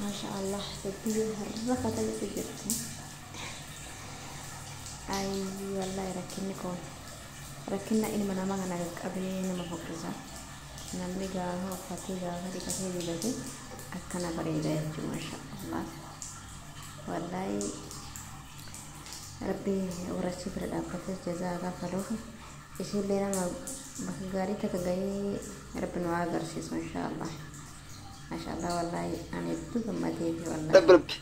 Maasha Allah lubbiyee harrafata jechuu jirti. Ayii wallaahi rakkinni kun rakkina ilma namaa kana qaqqabee nama fokkisa. Namni gaafa uffatee gaafa dhiqatee dibate akkana bareeda jechuudha maasha Allah. Wallaahi rabbi warra bira dhaabbatee jazaa kaffaluuf isiillee nama bakka gaarii takka gahee rabbi nu haa agarsiisu inshaallah. Maashaallah wallaahi ani hedduu gammadeefi wallaahi. Rabbi rabbi.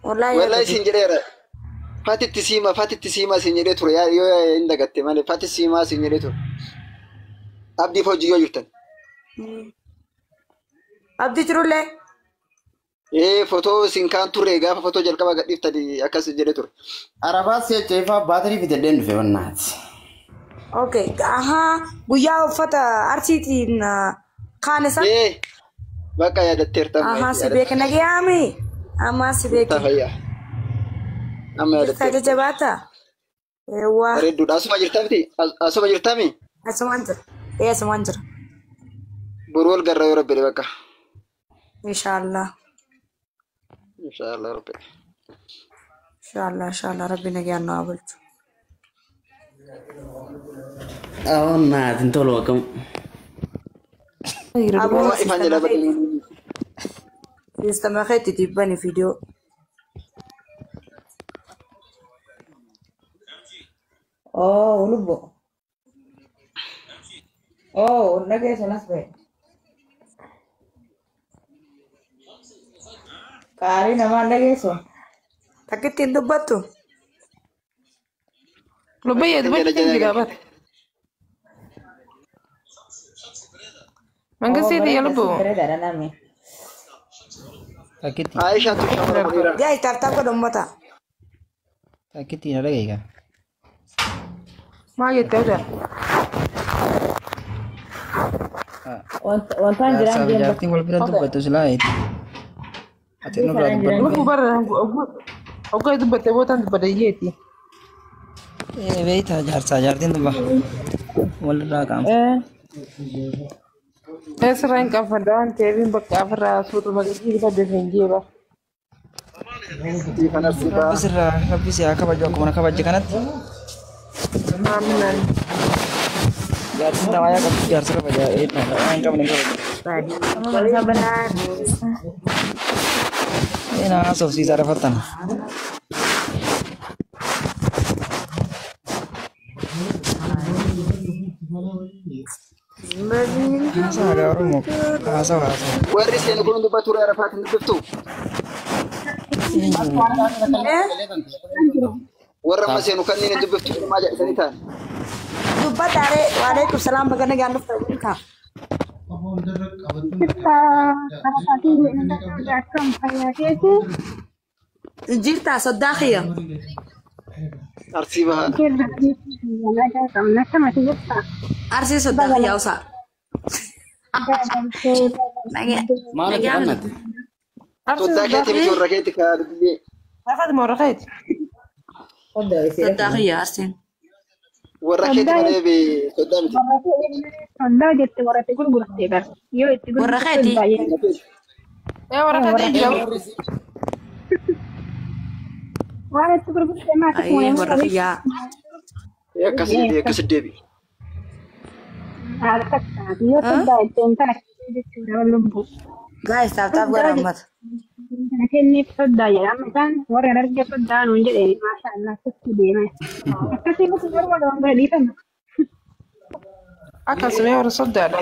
Wallaahi Wallahi isin jedheera. Fatitti siima fatitti siimaa isin jedhee ture yaa yoo hin dagatte malee fatitti siimaa isin jedhee ture. Abdiif hojii yoo jirtan. Abdii jirullee. Ee fotoo isin kaan turre gaafa fotoo jalqaba gadhiiftanii akkas jedhee ture. Arafaa si'acha ifaa baatirii fidadheen dhufe wannaati. Okay. Ahaa. Guyyaa uffata arsiitiin kaane san. Ee bakka yaadatteerta amma Ahaa si beeke nagayaami. Ammaa si beeke. Fayyaa. Amma Jirta yaadatteerta. jajabaata. Eewwaa. Bareedduudha. Asuma jirtaa miti? Asuma jirtaami? Asumaan jira. Ee asumaan jira. Boruu wal garraa yoo rabbi bakka. Inshaallah. Inshaallah rabbi. Inshaallah inshaallah rabbi nagayaan nu haa bulchu. Wannaati hin tolu akkam. Aboo Nama ifaan jedha siistama badii. keetti. Siistama keetti dibbani viidiyoo. Oh, lubbo. Oh, nageessu nas ba'e. Qaarii namaa nageessu. Takka ittiin dubbattu. Lubbiyyee Jala dubbachuu jala jira bara. Oh, Mangistii xiyya bareeda lubbu. si bareedaadha namni. Takkitti Aishaa tu shamara godheera. Gaa'is taaf godha uummata. takkitti na dhagaye. Maal jettee hojjaa? Wantaan jiraan Jaarsaa fi jeen jaartiin wal bira bakka. dubbatu silaa eeti. Ati nurraa Kanaan jiraan dubbadhu. Lubbu bara oggaa dubbatte bootaan dubbadha iyyeeti. Ee beektaa jaarsaa jaartiin dubba walirraa qaama. Eessarraa hin qaanfadha waan ta'eef hin bakka afirraa suutuma gadi dubbadde hin jeeba. Ifan arsii Rabbi ba'a. sirraa rabbi si haa kabaju akkuma na kabaje kanatti. Aaminaan. Jaartiin tawaayaa qabdu jaarsa kabaja waan hin qabne hin kabaju. Ee na haasofsiisaa rafattan. Haasawa gaa Oromoo haasawa haasawa. Warri seenu kun dubbatu ture Arafaat hin dubbiftu. Eh? Warra amma seenu kanneen hin dubbiftu maal jedhanii ta'an. Dubbataaree waalaikum salaam baga nagaan dhuftan. Jirta soddaa kiyya. Arsii bahaa. Arsii soddaa kiyya usaa. Maal itti Nagaan. qannate? Arsii Soddaa soddaa keetii miti warra keetti kaa dubbiyyee. Rafat moo rafeeti? Soddaa kiyya arsiin. Warra keetti malee bee soddaa miti. Warra keeti. Ee warra keetii jira. Ayyee warra kiyyaa. Ee akkas deebi akkas deebi. Gaa'is taaf taaf godha uummata. Akkasuma warra soddaadha.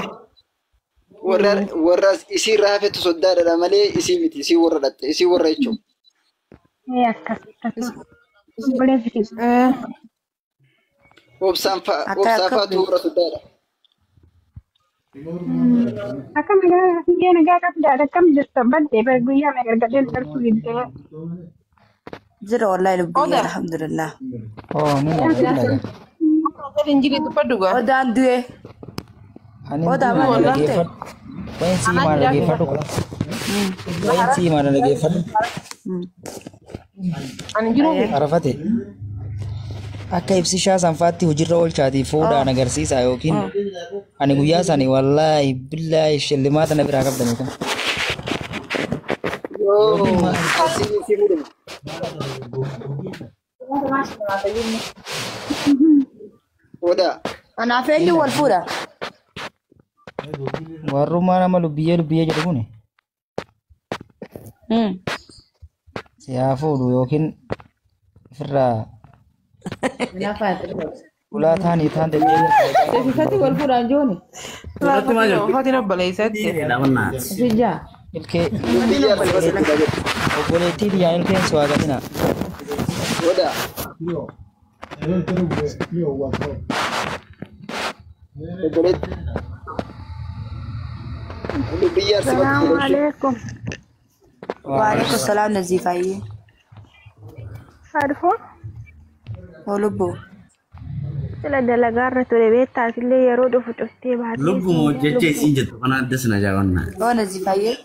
Warra warra isii irraa hafettu soddaadha malee isii miti isii warra dhatte isii warra jechuun. Ee Obsaan fa'a Akka obsaa akka fa'aatu warra soddaadha. Jira wallaahi lubbiyyee odaa. alhamdulillah. Oo ni dhaga ni dhaga. Gadi hin jiru dubbadhu gaa. Odaan du'e. Ani Odaa hin maal Wallaahi. dhufte? dhaggeeffadhu. Wayin sii Anaa maal jira. dhaggeeffadhu. Wayin sii maal dhaggeeffadhu. Ani jiru. Ayyee. Arafate akka ibsishaa sanfaatti hojiirra oolchaatii fuudhaan agarsiisaa yookiin ani guyyaa sani wallaahi billaahi shillimaata na biraa qabdanii kan. Yoo asii si fuudhuma. Odaa. Anaaf eenyu wal fuudha? Warrummaa nama lubbiyyee lubbiyyee jedhu kuni si haa fuudhu yookiin ofirraa ulaa taanii taan deddeebiin. Fati wal fuudhaan jooni. Irratti maal jirti? Fatiin obboleessatti. Sijaa. Ilkee Biyya arsii bakka jedhu. obboleettii biyyaan ilkeen si waaqatina. Odaa. Obboleetti. Biyya arsii bakka Salaamu jedhu. alaikum. Waalaikum salaam Naziifaayyee. Harfoo Oo lubbuu. sila dalagaarra ture beektaasillee yeroo dhufu cuftee baatee Lubbuma jecha isiin jettu kana adda sina jaawannaa. Oo Naziifaayyee.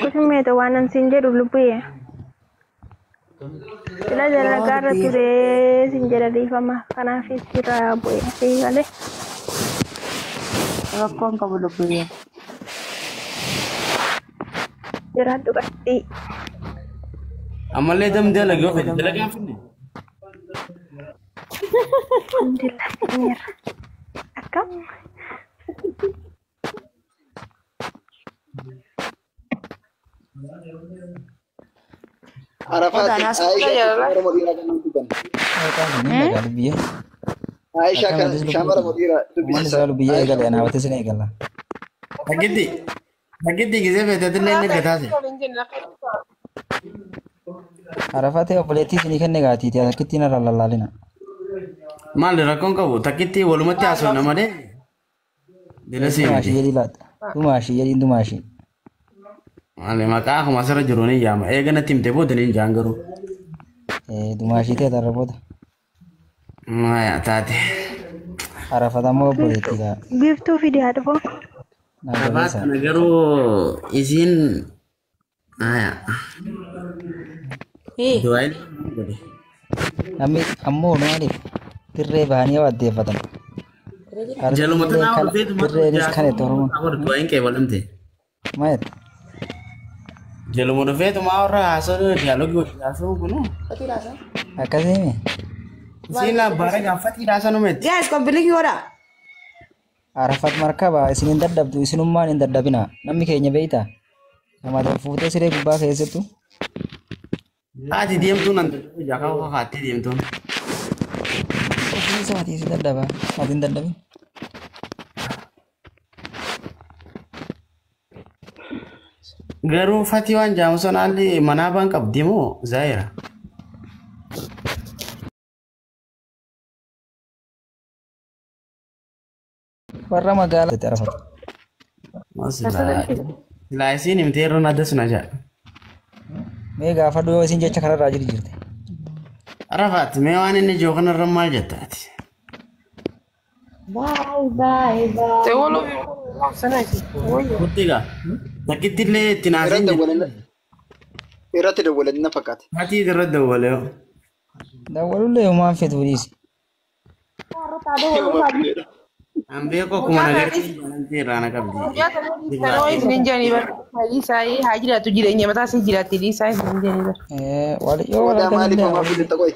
Xiqqoo waan an siin jedhu lubbuye. Sila dalagaarra ture siin jedha dhiifama kanaaf sirraa bu'e asii galee. Rakkoon qabu lubbuyyee. Jiraadhu qabxii. Ammallee damdee dalagee of dalagaa finne. Alhamdulillah finneerra. Akkam? Arafaatti Aayishaa Oromoo dhiiraa kan dubban. Dhagaa lubbiyyee. Aayishaa kan shamara dhiiraa Uummanni dubbisiisa. isaa lubbiyyee eegale anaabatis ni eegala. Takitti takitti gisee feeteetillee inni gataase. Arafatee obboleettii isinii kenne gaatiiti akkittiin irra lallaalina. Maali rakkoon qabu takkitti walumatti haasofna malee. Dila sii Dumaashii miti. jedhii laata. Dumaashii jedhiin dumaashii. Maali maqaa akkuma asirra jiru ni yaama. Eega natti himte booda ni jaan garuu. Dumaashii ta'e tarra booda. Maaya taate. Arafatamoo obboleettii gaa. Biiftuu fidi haa dhufoo. Naa Afaan jabeessa. kana garuu isiin maaya. Du'aa godhe. Namni ammoo maaliif dirree bahanii yoo addeeffatan. Jaluma tanaa ol feetu Dirreenis kan itti Oromoon. Du'aayin kee walamte. Maal? Jaluma dhufeetu maa warra haasoo diyaaloogii wajjin haasoo kunu. Akkasii Isiin abbaara gaaffatii haasaa numetti. Guys, kompilikii godhaa. Arafat markaba isin hin dadhabdu isinummaan hin dadhabina namni keenya beeyta. Nama fuutee siree gubbaa keessattu Haati deemtuun an dadhabu jaakaa haati deemtuun. ofii isaatii si dadhaba ati hin dadhabin. Garuu fatii waan jaamu sana haalli manaa baan qabdi moo zaayira? Warra magaalaa Arafat. Silaa isiin himtee yeroo adda suna jaa. Mee gaafadhu yoo isin jecha kanarraa jiru jirte. Arafaat mee waan inni jiru kanarra maal jettaati? Bye bye bye. Gutti gaa. Takkitti illee itti naaseen Irratti jirti. Irratti dawwalan na fakkaata. Fatii irratti dawwalee. Dawwalullee homaan feetu dhiisi. An beeku akkuma nagartee jaalaltee irraa na qabdi. Haa jiraatu jireenya mataa isii jiraatti dhiisaa isin jedhanii bara. Yoo wal Odaa maaliif argatanillee homaa fidetta qoy?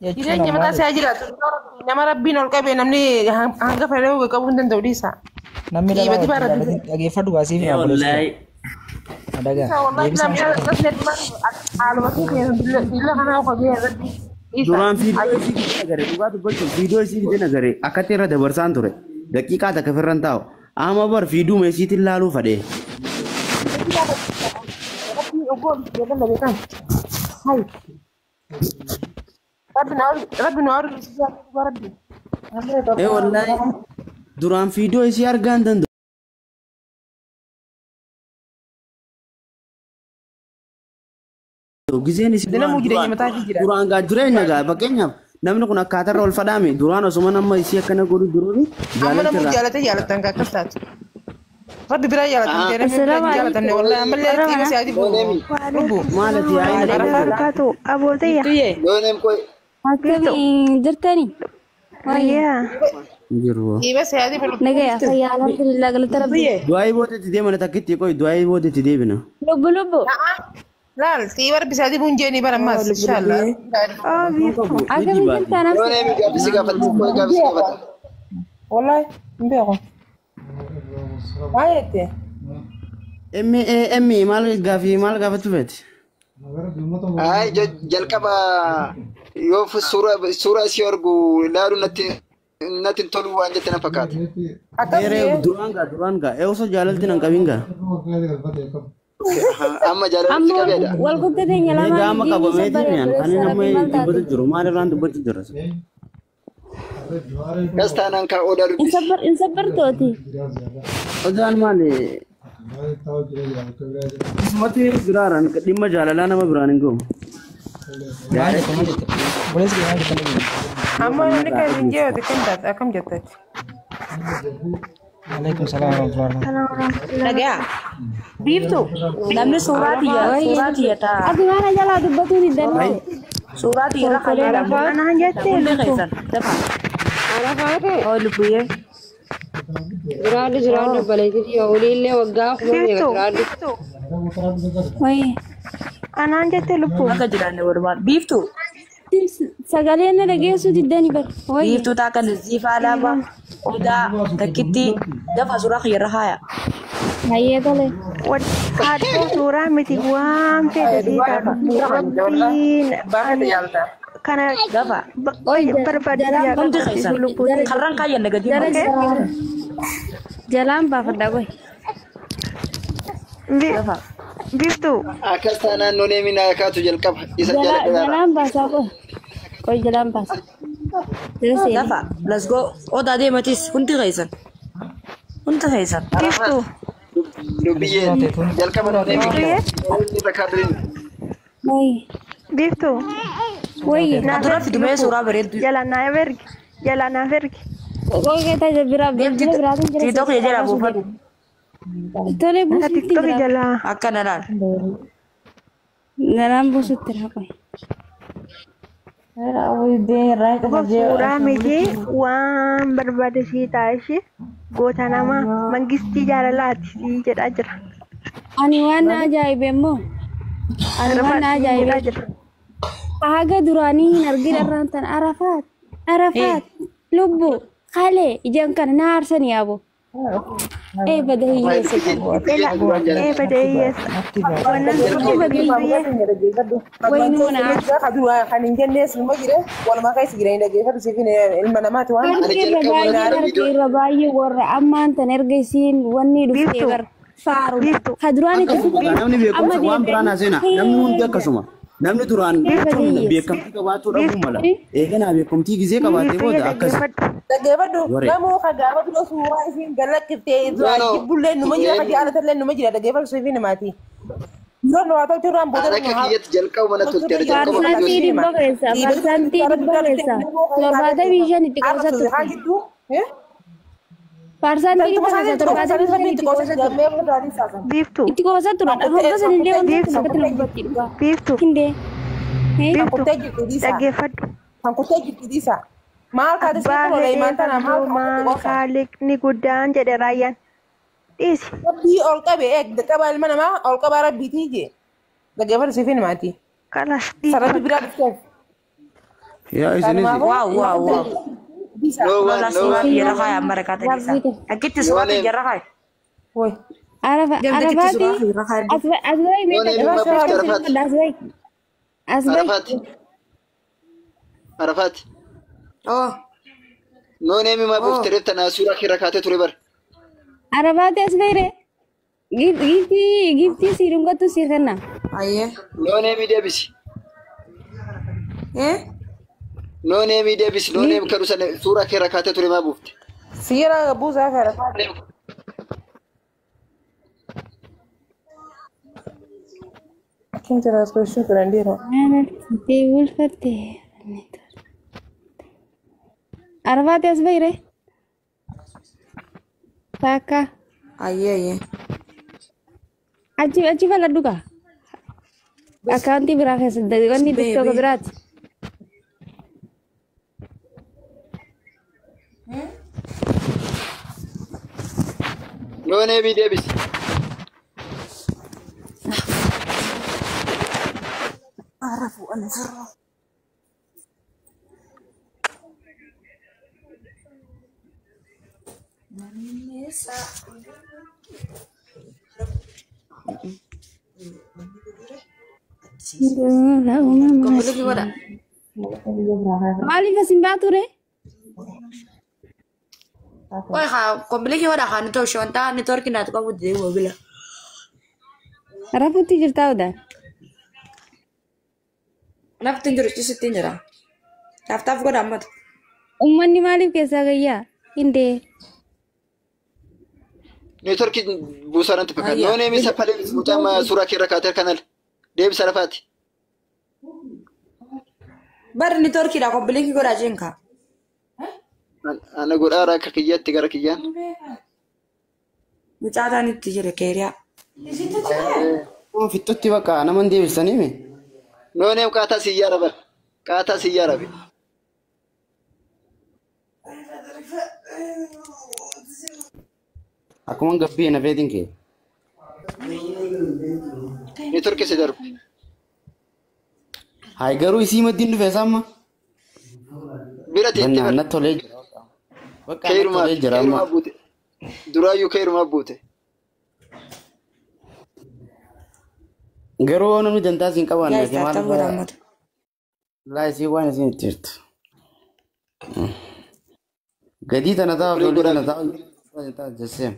jechuun Jireenya mataa ammaa isaa jiraatu nama rabbiin ol qabe namni hanga fedhe qabuu hin danda'u dhiisaa. namni dhalaa Dhiibati wajjin bara dhaabbatee dhageeffadhu baasii fi Ee obboleessa wallaahi. adagaa Wallahi deebisaan Duraan viidiyoo isii fidee agarre dhugaa dubbachuuf viidiyoo isii fidee agarre akkatti irra dabarsaan ture daqiiqaa takka ofirra hin taa'u amma bar fiiduu isiitiin laaluu fadhee. Ee wallaahi duraan viidiyoo isii argaa hin danda'u. Gizeen isii Namuu jireenya mataa isii jiraata. duraan gaa jireenya gaa fakkeenyaaf namni kun akkaataa irra ol fadhaame duraan osuma nama isii akkana godhu duruun Amma jaalatti namuu irraa. jaalate jaalatan kan akkas taatu. Rabbi biraa jaalatan namni biraa jaalatan wallahi ammallee xiqqoo si adi bu'u. Maal ati yaa'ina Barakaatu abootayya. Looneem qoy. Akkamii jirtani? Fayyaa. Jiru. Dhiiba siyaadii bulu. Nagaya fayyaa alhamdulillah galata rabbi. Du'aayii boodetti deemana takkitti qoy du'aayii boodetti deebina. Lubbu lubbu. Laal dhiiba rabbi siyaadii buun jeeni bara ammaas inshallah. Akkamiin jirta Yoo nafsi? neemi gaaffii si gaafatti qoy gaaffii si gaafata. Wallahi hin beeku. Maal jette? M A M maal gaaffii maal gaafachuu feeti? Ay jalqaba yoo suura isii argu ilaalu natti natti hin tolu waan jette na fakkaata. Eeree duraan gaa ee osoo jaalalti nan qabin gaa. Amma jaalalti Amma qabeedha. wal kutte teenya Mee lamaan gaama diinni qabameeti sabbar miyaan kan obboleessa inni rabbi amma maal taate? dubbatu jiru maal irraan dubbatu jira. Kas taanaan kaa odaa dubbisi. In sabbartooti. Odaan maali? Isumatti biraaran dhimma jaalalaa nama biraan hin gahu. Maal jette maal jette? Obboleessi kee maal jette ni Amma namni kan hin jeeyote akkam taate akkam jettati? Alaikum salaam wa rahmatullahi. Nagaa. Biiftu namni suuraa tiyya suuraa tiyya ta'a. Ati maana jalaa dubbatuu diddannoo? Suuraa tiyya irra Toltolee kaayyaa lafaa. Anaan jettee Hundi lubbu. keessan dafa. Oo lubbuyyee. Jiraadhu jiraadhu obboleettii oliillee waggaa kuma meeqa Biiftu jiraadhu. Wayi. anaan jettee lubbu. Akka jiraanne walumaan. Biiftu Sagalee na dhageessuu diddani bar. Wayi. biiftuu taa kan ziifaa lafa odaa takkitti dafa suuraa kiyya irra kaaya. Hayyee tole. Haadhoo suuraa miti waan fedhe sii taatu. Rabbiin Baay'ee yaalta. kana Dafa. Oy barbaade jalaan yaa Hundi qaqqabsiisu keessan lubbuutti. karraan kaayyanne gadi jara malee. jalaan baafadha qoy. Dafa. Biiftu Akkas taanaan noo neemi naa kaatu jalqaba isa jaaladha. Jalaan baasaa qoy. Qoy jalaan baasa. Jala seeni. Dafa. Let's go. Odaa deematis hundi keessan. Hundi keessan. biiftu Dubbiyyeen jalqaba noo neemi biiftuyyee irra kaaturin. Wayi. biiftu Wayi. naaf Dura ergi fidumee lubbu suuraa bareeddu. jala naaf ergi jala naaf ergi. Qoy keessa biraa Deemti bilbila biraatiin jala tiitook seeni jala baasuu buufadhu. deema. Tole Ka buusutti tiktoki jira. jala Akkana laal. Jalaan buusutti jira qoy. suuraa miti waan barbaade sii ta'a ishee goota namaa mangistii jaalalaati sii jedhaa jira. Ani waan na ajaa'ibe immoo. Ani waan Arafaat na sii jedhaa ajaa'ibe. jira. Haga duraanii hin argin irraan tan Arafaat. Arafaat. Lubbu. Kalee ijaan kana na aarsan yaabo. Ee bada hiyyeessa. Ela ee bada hiyyeessa. Wannan Ee bada hiyyeessa. Wayinuu na aarsa. Kan hin jennees ilma jire walumaa keessa jiranii dhaggeeffatu siif ilma namaati waan. Ani Harki irra jalqaba baay'ee mana harki viidiyoo irra baay'ee warra ammaan tan erga isiin wanni dhuftee biiftu bar faaru. biiftu Ka duraan itti Akkasuma fidan namni amma beekumsa waan biraan deebi'anii haasena namni hundi akkasuma. Namni duraan ee bada hiyyeessa. beekamtii qabaachuu dhabuu mala. Eeganaa beekamtii gizee qabaatee biiftuyyee booda akkas. dhaggeeffadhu. Dhaggeeffadhu Waree. namuu ka gaafa dura suuraa isiin galaqiftee No no jibbullee numa jira ka jaalatallee numa jira dhaggeeffadhu siif namaati. Yeroo nu haa tolchu irraan booda Ani nu akka haa kiyyatti jalqaba mana tolteera jalqaba Parsantii viidiyoo dhibba keessa parsantii dhibba keessa 75 itti qoosa turte. Parsantii dhibba keessa 75 itti qoosa turte. Biiftu Itti qoosa turan hanga sanillee wanti kun akkatti na dubbatti dhugaa. biiftu Hindee. biiftu dhaggeeffadhu. Maal kaate Abbaa siif oole fedhee imaan tana maal fardoo kaate maal qofa. kaaliqni guddaan jedhe raayyaan. Dhiisi. Rabbii ol qabe eeg qaba ilma namaa ol qabaa rabbiitii jee. Dhaggeeffadhu siif himaati. Kalas dhiisi Sararri bakka. biraa dhufteef. Yaa isinis Kanumaafuu Waaw waaw waaw. No one Lola no suuraa one tiyya irra kaaya amma rakkaata keessa. Rabbii Takkitti no suuraa tiyya name irra kaaya. Woy. Deem takkitti Arafaati suuraa tiyya irra kaaya. asbay no beekta name ma buufte Arafaat asbay asbay Arafaat Arafaat Oo. no name ma Oo. buufte reefta naa suuraa kee irra kaatee ture bar. Arafaati asbay re giftii giftii si dhungatu si kenna Ayyee. No name deebisi. Eh? No name deebisi no name kadhu sana suuraa kee irra kaatee ture maa buufte. Siira buusaa fi Arafaat. Akin jira aspeeshin turan dhiira. Maanatti ulfatte Arafaati asbay re takka Ayyee ayyee. achi achi faladhu kaa akkaawuntii biraa keessatti wanni Bee tiktoka bee. biraati. Noonee deebisi. Arafu ana sirra. Kombiliki godha. Maaliif asin baa ture? Oye, kombiliki godha haa nitoo shontaa nitoorki naatu qabu deemu bila. Rafuutti jirtaa odaa? Nafti hin jiru cisitti hin jira. Taaftaaf godha ammatu. Uummanni maaliif keessaa gayyaa? Hindee. Neetworkii buusaa natti fakkaata. Noonee misa palee mucaa suuraa kee irra kaatee kanal deebisa lafaati. Barri neetworkiidha kombilinki godhaa jeenka. Ana godhaara akka kiyyaatti gara kiyyaan. Mucaa taanitti jira keeriyaa. Fixutti bakka nama hin deebisanii mi? Noonee qaataa siyyaara bara. Qaataa siyyaara be. Akkuma gabbii na feetiin kee. Neetworkii si darbu. Hayi garuu isii maddiin dhufe samma. Bira teettee Bannaan bara. natti tolee jira. Bakka natti Keerumaa tolee jira amma. keerumaa buute. Duraayyuu keerumaa buute. Garuu namni dantaa siin qaban Gaayis ati maal taaftaaf godha ammatu. laa isii waan isiin itti jirtu. Gadii tana taa'u Olii olii tana godhaa. taa'u jessee.